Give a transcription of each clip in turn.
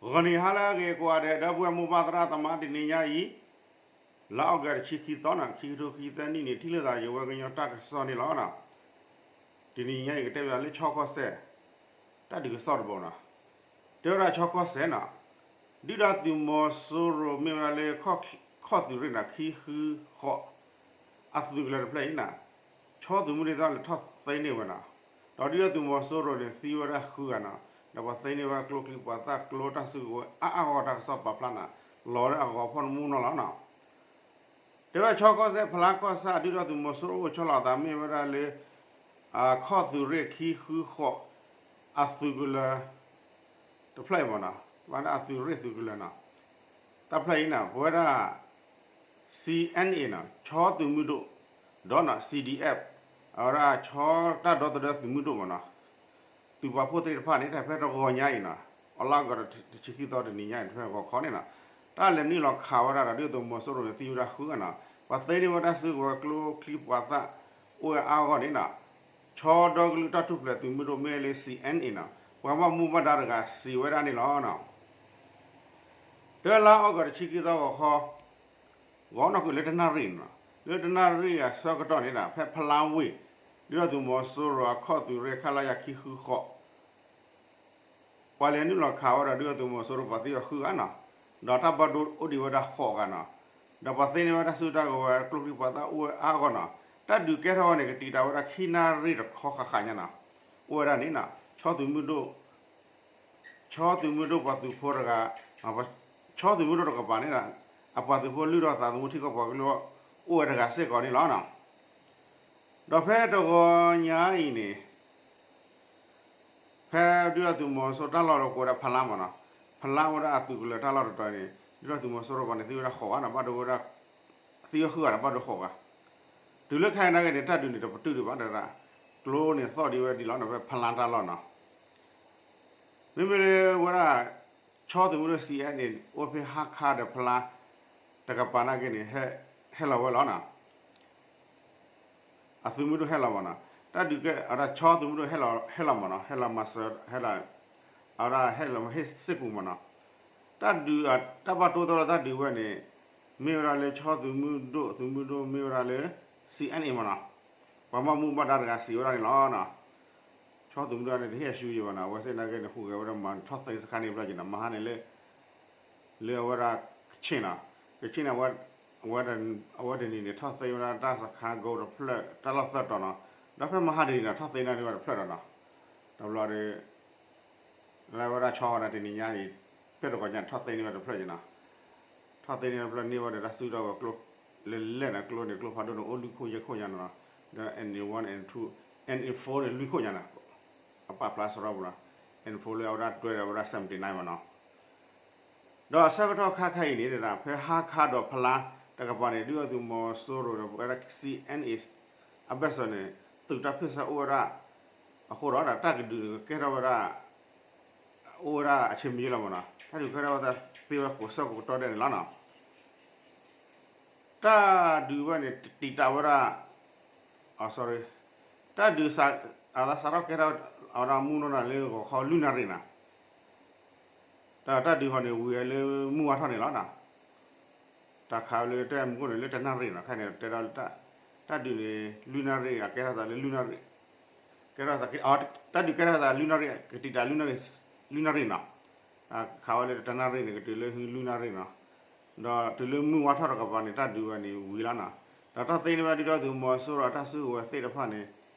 ဂီၤနံၤဟါလၢအဂ့ၤကိးဂၤဒဲး ဒီပုၢ်ဝဲၢ်မိၢ်ပၢ်သရၣ်သမါ တနံၤညါအံၤ လါအီကူးတဆံခံသီန့ၣ် ခံကထိခံဆံသၢနံၣ်န့ၣ် ထံၣ်လိာ်သးယဝဲကညီတၢ်ကစီၣ်န့ၣ်လီၤ. တနံၤညါအံၤကတဲဘၣ်လၢချီကီၢ်စဲၣ် တၢ်ဒုးကစီၣ်တဘိနီၤ, တဲဝဲဒၣ်ချီကီၢ်စဲၣ်နီၤ, ဒုၣ်ဒါသုးမီၤစိရိၤမ့ၢ်ဝဲဒၣ်လၢ ခီၣ်သုးရ့ၣ်န့ၣ် ခံဃုဃိး အသုးကလၢၤတဖျၢၣ်အံၤန့ၣ် ဆီသုးမုၢ်ဒိၣ်သ့ၣ်လဲၤထီၣ်သ့န့ၢ်ဝဲနီၤ, ဒီးဒုၣ်ဒါသုးမီၤစိရိၤန့ၣ် သံဝဲဒၣ်ဃုဂၤနီၤ, ဒီးပှၤသ့န့ၢ်ဝဲကျိချံမျိာ်သၣ်ကျိတၢ်စုကဝဲၤအါအါဂီၢ်ဂီၢ်တၢ်ကစီၣ်ပာ်ဖျါန့ၣ် လီၤလၢအဂီၤဖီၣ်တမူနီၤလီၤနီၤ. တဲဝဲဒၣ်ချီကီၢ်စဲၣ်ဖလါကီၢ်ဆၣ် ဒုၣ်ဒါသုးမီၤစိရိၤအိၣ်ဆီလီၤအသးမ့ၢ်ဝဲဒၣ်လၢ ခီၣ်သုးရ့ၣ်ခံဃုဃိး အသုးကလၢၤ တဖျၢၣ်အံၤမ့ၢ်နီၤ, ဘၣ်လၢအသုးရ့ၣ်သုးကလၢၤနီၤ, တၢ်ဖျၢၣ်အံၤန့ၣ် ပဝဲဒၣ် စီဢၢၣ်အ့ၣ်နီၤ, ဆီသုးမုၢ်ဒိၣ် ဒီးနီၤ စီၣ်ဒီၣ်အၣ်, အဝဲဒၣ်ဆီတၢ်ဒီသဒၢသုးမုၢ်ဒိၣ်မ့ၢ်နီၤ, သုးပာ်ဖှိၣ်သ့ၣ်တဖၣ်န့ၣ် တၢ်ဖဲတဂီၤညါအံၤနီၤ, အီလါကီးတဆံခံသီတနံၤညါအံၤ တဖဲဂီၤခီန့ၣ်နီၤ, တၢ်လဲၤနုာ်လီၤခးဝဲဒၣ်ဒီး ဒုၣ်ဒါသုးမီၤစိရိၤန့ၣ် သံဝဲဒၣ်ဃုဂၤနီၤ, ပှၤသ့န့ၢ်ဝဲတၢ်စုကဝဲၤကျိချံမျိာ်သၣ် အိၣ်ဝဲအါအါဂီၢ်ဂီၢ်န့ၣ်နီၤ, ဆီဒီကလုာ်တၢ်ထူၣ်ဖျဲးသုးမုၢ်ဒိၣ်မ့ၢ်လၢ စီၣ်အဲၣ်အ့ၣ်နီၤ, ပှၤဘၣ်မူဘၣ်ဒါတဂၤစံးဝဲဒၣ်န့ၣ်လီၤ. တလါအီကူးတဆံခံသီဂီၤခီ ဂီၤနီၢ်ကွံာ်လၢတနၣ်ရံၣ်န့ၣ်နီၤ, လၢတနၣ်ရံၣ်အဆၢကတီၢ်န့ၣ်ဒီး ဖဲဖလါဝ့ၢ် ဒုၣ်ဒါသုးမီၤစိရိၤအခီၣ်သုးရ့ၣ် ခလရ ခံဃုဃိး ပှၤလဲၤနုာ်လီၤခးဝဲဒီးဒုၣ်ဒါသုးမီၤစိရိၤပှၤသံဝဲဃုဂၤနီၤ,ဒီးတၢ်ဘၣ်ဒိအိၣ်ဒံးဝဲဒၣ်ဃိးဂၤနီၤ, ဒီးပှၤသ့န့ၢ်ဝဲတၢ်စုတၢ်ကဝဲၤကျိချံမျိာ်သၣ်အိၣ်ဝဲအါအါဂီၢ်နီၤ, တၢ်ဒုးကဲထီၣ်ဝဲန့ၣ်ကတံာ်တာ်ဝဲဒၣ်ခံနၣ်ရံၣ်တခီဃၣ်ဃၣ်ညါနီၤ, အိၣ်ဝဲဒၣ်န့ၣ်နီၤ, ဆီသုးမုၢ်ဒိၣ် ဆီသုးမုၢ်ဒိၣ်ပှၤသုးဖိတဂၤ, ဆီသုးမုၢ်ဒိၣ်တကပၤန့ၣ်ဒီး အပှၤသုးဖိလုၢ်ထီၣ်သးသမူထံကီၢ်ပှၤကလုာ်အိၣ်ဝဲတဂၤစ့ၢ်ကီးန့ၣ်လီၤ. ဒီးဖဲတဂီၤညါအံၤန့ၣ် ဖဲဒုၣ်ဒါသုးမီၤစိရိၤတၢ်လီၢ်တကိးဝဲဒၣ်ဖလါမ့ၢ်နီၤ, ဖလါဝဲဒၣ်အသုးကလၢၤတၢ်လီၢ်တတီၤန့ၣ် ဒုၣ်ဒါသုးမီၤစိရိၤပှၤန့ၣ်သံဝဲဒၣ်ဃိးဂၤနီၤ, ဘၣ်ဒိဝဲဒၣ် သံဝဲဃုဂၤဒီးဘၣ်ဒိဃိးဂၤ, တုၤလၢခဲအံၤနာ်က့န့ၣ် တၢ်ဒုးန့ၣ်တပတုာ်ဒံးဘၣ်ဒီး ကျိန့ၣ်သီၣ်ဒံးဝဲဒံးလီၤနီၤ ဖဲဖလါတၢ်လီၢ်နီၤ, မ့မ့ၢ်လၢဝဲဒၣ် ဆီသုးမုၢ်ဒိၣ် စီၣ်အဲၣ်အ့ၣ်န့ၣ် အိၣ်ဖဲဟါခါဒီးဖလါ တကပၤနာ်က့န့ၣ် ဟဲလီၤဝဲလီၤနီၤ, အသုးမုၢ်ဒိၣ်ဟဲလီၤမ့ၢ်နီၤ, တၢ်ဒုးကဲအဝဲဒၣ်ဆီသုးမုၢ်ဒိၣ်ဟဲလီၤမ့ၢ်နီၤ, ဟဲလီၤမၤစၢၤ ဟဲလီၤ အဝဲဒၣ်ဟဲလီၤမ့ၢ်ဟ့ၣ်စ့ၢ်ကီးမ့ၢ်နီၤ, တၢ်ဒုး တၢ်ဘၣ်တိၢ်သီၣ်လၢတၢ်ဒုးဝဲန့ၣ် မ့ၢ်ဝဲဒၣ်လၢဆီသုးမုၢ်ဒိၣ် သုးမုၢ်ဒိၣ်မ့ၢ်ဝဲဒၣ်လၢ စီၣ်အဲၣ်အ့ၣ်မ့ၢ်နီၤ, ပှၤဘၣ်မူဘၣ်ဒါတဂၤစံးဝဲဒၣ်န့ၣ်လီၤ. ဆီသုးမုၢ်ဒိၣ်န့ၣ် တဟ့ၣ်အဆူယံၤဘၣ်နီၤ, အဝဲသ့ၣ်နာ်က့န့ၣ် ဟူးဂဲၤဝဲဒၣ်မၤထီၣ်သ့စခါန့ၣ်ဘျီက့ၤနီၤ, မဟါန့ၣ်လၢ လၢအဝဲဒၣ် ကဆ့ၣ်နီၤ, ကဆ့ၣ်န့ၣ် အဝဲတနံၤန့ၣ် ထီၣ်သ့ဝဲဒၣ်တၢ်စခါကိးတဖျၢၣ် တၢ်လီၢ်သၢတီၤနီၤ, ဒီးဖဲမဟါတနံၤန့ၣ် ထီၣ်သ့န့ၢ်ဝဲတဖျၢၣ်ဒီးနီၤ, တဘျီဒီး လၢအဝဲဒၣ်ဆီဃီန့ၣ် တနံၤညါအံၤ ဖဲတဂီၤညါထီၣ်သ့န့ၢ်ဝဲတဖျၢၣ်က့ၤနီၤ, ထီၣ်သ့န့ၢ်တဖျၢၣ်န့ၢ်ဝဲဒီးတၢ်စုဒီးဝဲၤကျိ လဲၤလဲၣ်န့ၣ် ကျိန့ၣ် ကျိဖးဒိၣ်န့ၣ် အိၣ်လွံၢ်ခိၣ်ယဲၢ်ခိၣ်ညါနီၤ, ဒီး NE one NE two NE fourန့ၣ် လွံၢ်ခိၣ်ညါနီၤ, အပာ်ဖျါစရီပူၤနီၤ, NE fourလၢအဝဲဒၣ်တွဲဒီးအဝဲဒၣ် seventy nineမ့ၢ်နီၤ ဒီးအဆၢကတီၢ်ခါခဲအံၤန့ၣ် ဖဲဟါခါဒီးဖလါတကပၤန့ၣ် ဒုၣ်ဒါသုးမီၤစိရိၤဒီးဝဲဒၣ် စီၣ်အဲၣ်အ့ၣ် အဘၢၣ်စၢၤန့ၣ် သုးတၢ်ဖ့ၣ်ဆၢအိၣ်ဝဲဒၣ် အဃိဒီးတၢ်ကဒုးန့ၣ် ကကဲထီၣ်ဝဲဒၣ် အိၣ်ဝဲဒၣ်အဆ့မံလီၤမ့ၢ်နီၤ, တၢ်ဒုးကဲထီၣ်ဝဲဒၣ်သ့ဝဲကိးဆၢကိးကတီၢ်ဒဲးန့ၣ်လီၤနီၤ. တၢ်ဒုးဝဲန့ၣ် တံာ်တာ်ဝဲဒၣ် အ sorry, တၢ်ဒုး အသးစးထီၣ်ကဲထီၣ် အဝဲဒၣ်မူနီၢ်နီၢ်လၢဂီၤခီလွံၢ်နၣ်ရံၣ်နီၤ, တၢ်ဒုးဃီန့ၣ် ဝံၤဝဲလၢမုၢ်ဝါထီၣ်န့ၣ်လီၤနီၤ. တၢ်ခးဝဲလၢတၢ်မူခိၣ်န့ၣ် လၢတနၣ်ရံၣ်နီၤ, ခဲန့ၣ်တဲဒၣ်လၢ တၢ်ဒုးန့ၣ် လွံၢ်နၣ်ရံၣ် အကဲထီၣ်သးလၢလွံၢ်နၣ်ရံၣ်, ကဲထီၣ်သး တၢ်ဒုးကဲထီၣ်သးလွံၢ်နၣ်ရံၣ် ကတံာ်တာ် လွံၢ်နၣ်ရံၣ်နီၤ, ခးဝဲလၢတနၣ်ရံၣ်န့ၣ် ကတုၤလၢလွံၢ်နၣ်ရံၣ်နီၤ, ဒီးတုၤလၢမုၢ်ဝါထီၣ်တကပၤန့ၣ် တၢ်ဒုးဝဲန့ၣ်ဝံၤလီၤနီၤ. ဒီးတၢ်သ့န့ၢ်ဝဲဒုၣ်ဒါသုးမီၤစိရိၤအတၢ်စုကဝဲၤသ့ၣ်တဖၣ်န့ၣ်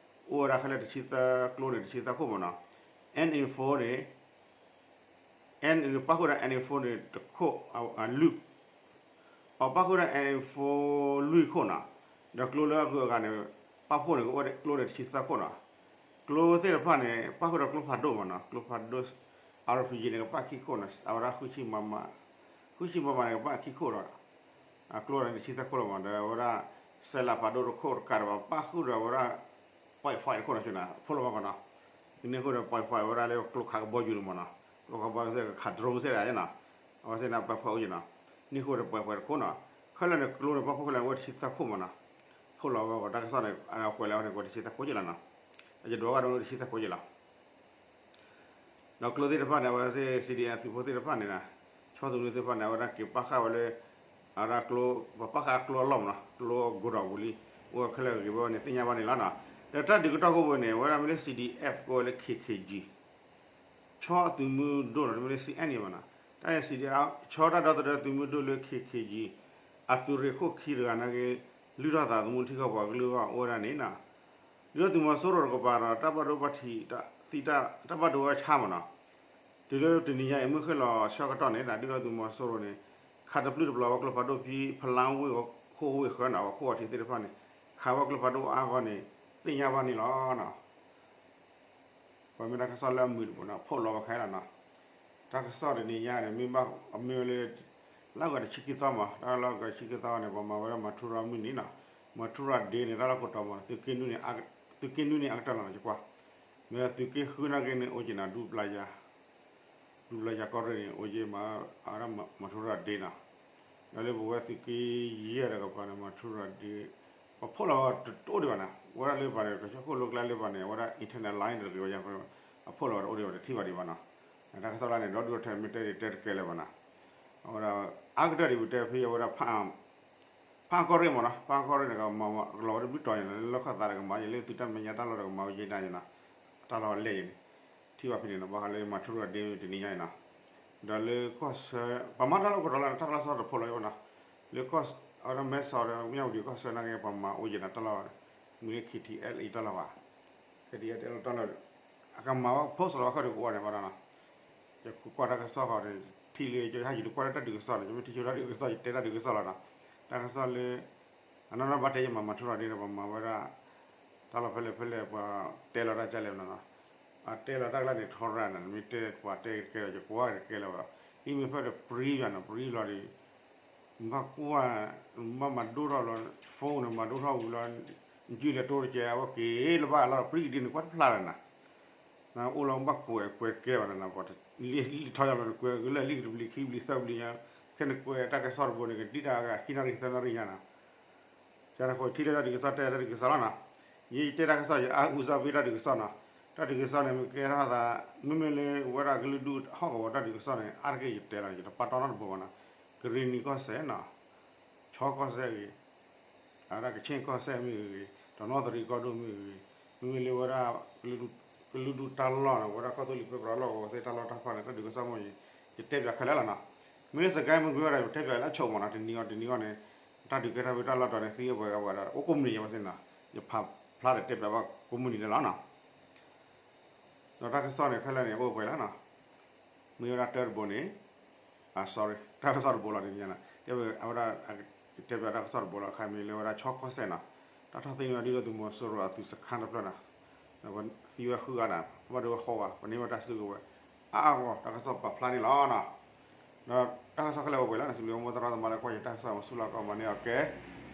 အိၣ်ဝဲဒၣ်ခဲလၢာ်တဆံသၢကျိန့ၣ် တဆံသၢခိၣ်မ့ၢ်နီၤ, NE fourန့ၣ် N ပၣ်ဃုာ်ဒီး NE fourန့ၣ် တခိၣ် လွံၢ်, အပၣ်ဃုာ်ဒီး NE four လွံၢ်ခိၣ်နီၤ, ဒီးကျိလၢအဂုၤအဂၤန့ၣ် ပၣ်ဖှိၣ်န့ၣ် ကအိၣ်ကျိန့ၣ်တဆံသၢခိၣ်နီၤ, ကျိသ့ၣ်တဖၣ်န့ၣ် ပၣ်ဃုာ်ဒီးကျိဖးဒိၣ်မ့ၢ်နီၤ, ကျိဖးဒိၣ် RPG န့ၣ် ကဘၣ်ခံခိၣ်နီၤ, အဝဲဒၣ် ဃုဆံ MM န့ၣ် ကဘၣ်ခံခိၣ်ဒီး အကျိန့ၣ်တဆံသၢခိၣ်လီၤမ့ၢ်, ဒီးအဝဲဒၣ် စဲးလးဖးဒိၣ်တခိၣ်တကးဒီး ပၣ်ဃုာ်ဒီးအဝဲဒၣ် point five တခိၣ်နီၤ, ဖိလီၤမ့ၢ်ကီးနီၤ, န့ၢ်ဃိဒီး point five အဝဲဒၣ်လၢကျိခးကဘီယူၤန့ၣ်မ့ၢ်နီၤ, ကျိခးကဘီယူၤသ့ၣ် ခး drone သ့ၣ်တဂၤနီၤ, အဝဲသ့ၣ်န့ၣ် point five အိၣ်က့နီၤ, န့ၢ်ဃိဒီး point five တခိၣ်နီၤ, ခဲလၢာ်န့ၣ် ကျိန့ၣ်ပၣ်ဖှိၣ်ခဲလၢာ်န့ၣ် အိၣ်တဆံသၢခိၣ်မ့ၢ်နီၤ, ဖိလီၤဝဲကီးတၢ်ကစီၣ်န့ၣ် ကွဲးလၢအဝဲန့ၣ် ကွဲးတဆံသၢခိၣ်က့လီၤနီၤ, အယဒိးဂၤဒီးအိၣ်တဆံသၢခိၣ်က့လီၤ. ဒီးကျိသ့ၣ်တဖၣ်န့ၣ် အဝဲသ့ၣ် C D F သုးဖိသ့ၣ်တဖၣ်န့ၣ် ဆီသုးမုၢ်သ့ၣ်တဖၣ်န့ၣ် အဝဲဒၣ်က့ၤပာ်ဃာ်ဝဲလၢ အဝဲဒၣ်ကျိ, ပှၤပာ်ဃာ်ကျိအလီၢ်မးနီၤ, ကျိကိၤဒီးပူၤလံ, အိၣ်ဝဲခဲလၢာ်ဂ့ၤဂ့ၤဘၣ်န့ၣ် သ့ၣ်ညါဘၣ်န့ၣ်လီၤနီၤ. ဒီးတၢ်ဒုးကတီၢ်ခိၣ်ပူၤန့ၣ် အဝဲဒၣ်မ့ၢ်လၢ C D F ကအိၣ်ဝဲလၢ K K G ဆီသုးမုၢ်ဒိၣ်နီၤ, တမ့ၢ်လၢ C N A ဘၣ်နီၤ, တၢ် C D F ဆီတၢ်ဒီသဒၢသုးမုၢ်ဒိၣ်လၢ K K G အသုးရ့ၣ်ခိၣ်ခံတဂၤနာ်က့ လုၢ်ထီၣ်သးသမူထံကီၢ်ပှၤကလုာ်အဂီၢ်အိၣ်ဝဲဒၣ်န့ၣ်နီၤ. ဒုၣ်ဒါသုးမီၤစိရိၤတကပၤဒီး တၢ်ဘၣ်ဒိဘၣ်ထံး သံတၢ် တၢ်ဘၣ်ဒိဘၣ်ဆါမးနီၤ. တုၤလၢတနံၤညါအံၤ မုၢ်ဃ့ၢ်လီၤဆၢကတီၢ်န့ၣ် ဒုၣ်ဒါသုးမီၤစိရိၤန့ၣ် ခးတပျုၢ်တပျီၤဝဲကျိဖးဒိၣ်ဖဲ ဖလါဝ့ၢ်ခိၣ်ဝ့ၢ်ဃၢၤနီၤ, အခိၣ်အထံးသ့ၣ်တဖၣ်န့ၣ် ခးဝဲကျိဖးဒိၣ်အါဂီၢ်န့ၣ် သ့ၣ်ညါဘၣ်န့ၣ်လီၤနီၤ. ပှၤမ့ၢ်တၢ်ကစီၣ်လၢအမုာ်တဘိနီၤ ဖီၣ်လီၤဝဲခဲလၢာ်နီၤ. တၢ်ကစီၣ်တနံၤညါန့ၣ် မ့ၢ်ဘၣ်အမ့ၢ်ဝဲလၢ လါအီကူးတဆံခံသီမး, တၢ်လါအီကူးတဆံခံသီန့ၣ် ပှၤမၤဝဲဒၣ် Matura မုၢ်နံၤနီၤ, Matura Day န့ၣ် တၢ်လီၢ်ကိးတီၤမး, သုးက့နွံန့ၣ် သုးက့နွံန့ၣ် အကတၢၢ်လီၤနီၤ ယကွၢ်, မ့ၢ်သုးက့ဃုနာ်က့န့ၣ် အိၣ်က့ၤနီၤ ဒူပျၢ်ယၤ ဒူပျၢ်ယၤကီၢ်ရ့ၣ်န့ၣ် အိၣ်က့ၤမး အဝဲဒၣ် Matura Day နီၤ. ဒီးလၢပဝဲသုးက့ယဲၢ်တကပၤန့ၣ် Matura Day ပှၤဖီၣ်လီၤဝဲတအိၣ်ဒံးဘၣ်နီၤ, ဝဲဒၣ်လၢပှၤန့ၣ် ကဆီခိၣ်လိကျါလၢပှၤန့ၣ် အဝဲဒၣ် internet line တဂ့ၤဝဲယါ, အဖီၣ်လီၤဝဲတအိၣ်ဒံးဘၣ် တထံၣ်ဘၣ်ဒံးဘၣ်နီၤ. တၢ်ကစီၣ်လၢန့ၣ် ဒီဒူၣ်ထဲမ့ၢ်တဲဒံးတဲတကဲလၢၤဘၣ်နီၤ, အဝဲဒၣ် အါကတၢၢ်ဒံးပတဲဖဲအဝဲဒၣ် ဖးအၣ်ကီၢ်ရ့ၣ်မးနီၤ, ဖးအၣ်ကီၢ်ရ့ၣ်န့ၣ် ကမၤကလီၤဝဲတဘျုးတီၤန့ၣ် လၢခီၣ်သးတကမၤယဲ လၢသုးတၢ်မဲာ်ညါတၢ်လီၢ်တကမၤဝဲယဲဒၣ်ယဲနီၤ, တၢ်လီၢ်လဲၢ်ယဲန့ၣ် ထံၣ်ဘၣ်ဖဲန့ၣ်နီၤ, ဘၣ်ဃးလၢ Matura Day တနံၤညါအံၤနီၤ. ဒီးလၢကီၢ်ဆၢ ပှၤမၤတၢ်လီၢ်အိၣ်ကတီၤလီၤ တၢ်ကစီၣ်တဖိးလီၤအံၤနီၤ, လၢကီၢ် အဝဲဒၣ်မဲဆီးဒီး မၠၣ်ဝတံၤကီၢ်ဆၢနာ်က့ ပှၤမၤအိၣ်ယဲနီၤ တၢ်လီၢ် မ့ၢ်လၢ K T L A တၢ်လီၢ်ဘၣ်, K T L A တၢ်လီၢ် အကမၤဝဲ post လီၤဝဲခီၣ်ဒံးကအိၣ်န့ၣ်ဘၣ်နီၤ. ယကွၢ်တၢ်ကစီၣ်ဃီန့ၣ် ထံၣ်လၢယဟဲယတကွၢ်လၢတၢ်ဒုးကစီၣ်န့ၣ် ယမ့ၢ်ထံၣ်ဆိတၢ်ဒုးကစီၣ် ယတဲတၢ်ဒုးကစီၣ်လီၤနီၤ. တၢ်ကစီၣ်လၢ အနီၢ်နီၢ်ဘၣ်တဲယမၤ Matura Day ဒီးပှၤမၤဝဲဒၣ် တၢ်လီၢ်ဖဲလဲၣ်ဖဲလဲၣ် ပှၤတဲလီၤတၢ်ကလဲၣ်နီၤနီၤ. အတဲလီၤတၢ်ကျါန့ၣ် ထီရၣ်နီၤ မ့ၢ်တဲပှၤတဲတကဲဒီး ယကွၢ်တကဲလၢၤဘၣ်. အံၤမ့ၢ်ဖဲဒီး print ယၤနီၤ print လီၤဒီး ဘၣ်ကွၢ် ဘၣ်မၤဒိၣ်ထီၣ်လီၤ phone န့ၣ် မၤဒိၣ်ထီၣ်ဝံၤလီၤ နကုလဲၤတိတကဲ အဝဲက့ၤလၢဘၣ်လီၤ print ကဒံန့ၣ် ကွၢ်တဖျါလၢၤနီၤ. နအိၣ်လီၤဘၣ်ကွဲးကွဲးတကဲဘၣ်နီၤ ပှၤလံာ်ထီၣ်ယၤလီၤ နကွဲးကလၢာ်လံာ်ကတဘျံးခံဘျံးသၢဘျံးညါ ခဲနကွဲးတၢ်ကစီၣ်တဘိန့ၣ် ကဒံတၢ်ဂၤခံနၣ်ရံၣ်သၢနၣ်ရံၣ်ညါနီၤ. တၢ်တခီထံၣ်လၢတၢ်ဒုးကစီၣ်တဲတၢ်ဒုးကစီၣ်လီၤနီၤ. ယတဲတၢ်ကစီၣ် ယအါအူစၢ်ဖဲတၢ်ဒုးကစီၣ်နီၤ. တၢ်ဒုးကစီၣ်န့ၣ် မ့ၢ်ကဲထီၣ်သး မ့မ့ၢ်လၢဝဲဒၣ်ကလုာ်ဒူၣ်ဟီၣ်ကဝီၤတၢ်ဒုးကစီၣ်န့ၣ် အါတက့ၢ်ယတဲလီၤ ယတပာ်တီနီတဘိဘၣ်နီၤ. ကရ့ၣ်နံၤကီၢ်စဲၣ်နီၤ ခၠီကီၢ်စဲၣ်ဂ့ၤ အဝဲဒၣ်ကခ့ၣ်ကီၢ်စဲၣ်မ့ၢ်ဂ့ၤ တနီသရံၣ်ကီၢ်ဒိၣ်မ့ၢ်ဂ့ၤ မ့မ့ၢ်လၢဝဲဒၣ် ကလုာ်ဒူၣ်တၢ်လီၢ်န့ၣ် ဝဲဒၣ်ကီၢ်သူလ့ၤပၢပြးလီၢ်ကဝီၤသ့ၣ်တၢ်လီၢ်တၢ်ဖီန့ၣ် တၢ်ဒုးကစီၣ်မ့ၢ်ဂ့ၤ ယတဲပၠးခဲလၢာ်လီၤနီၤ. မ့ၢ်လၢစကဲမ့ၢ်ဂ့ၤဝဲဒၣ် ယတဲပၠးလၢအဆိကမိၣ်နီၤ တနံၤအီၤတနံၤအီၤန့ၣ် တၢ်ဒုးကဲထီၣ်ဖဲတၢ်လီၢ်တီၤန့ၣ် သံဝဲပှဲၤဂၤပှဲၤဂၤဒီး အိၣ်ကိးမုၢ်နံၤယဝဲသ့ၣ်နီၤ ယဖးဖျါဒီးတဲပၠးဘၣ်ကိးမုၢ်နံၤန့ၣ်လီၤနီၤ. ဒီးတၢ်ကစီၣ်န့ၣ် ခဲလၢာ်န့ၣ် အိၣ်ပှဲၤလီၤနီၤ. မ့ၢ်ဝဲဒၣ်တၢတဘိန့ၣ် sorry တၢ်ကစီၣ်တဘိလီၤတနံၤညါနီၤ တဲဝဲဒၣ် တဲပၠးတၢ်ကစီၣ်တဘိလီၤ ခါမ့ၢ်လၢဝဲဒၣ်ခၠီကီၢ်စဲၣ်နီၤ တၢ်ထီၣ်သ့ၣ်ညါဒ်သိးသုးမီၤစိရိၤအသုးစခါတဖျၢၣ်နီၤ ပသံဝဲဃုဂၤနီၤ ဘၣ်ဒိဝဲဃိးဂၤ ပန့ၢ်ဝဲတၢ်စုကဝဲၤ အါအါဂီၢ် တၢ်ကစီၣ်ပာ်ဖျါန့ၣ်လီၤနီၤ. ဒီးတၢ်ကစီၣ်ခဲလၢာ်အိၣ်ပှဲၤလီၤနီၤ စံးဘျုးမိၢ်သရၣ်သမါလၢကွၢ်ယတၢ်ကစီၣ်မၤဆူၣ်လီၤကီၢ်မၤန့ၢ်အီၤကဲ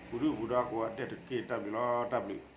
ပူၤဒုၣ်ပူၤဒါကိးဂၤဒဲးတက့ၢ် တၢ်ဘျုးလီၤ တၢ်ဘျုး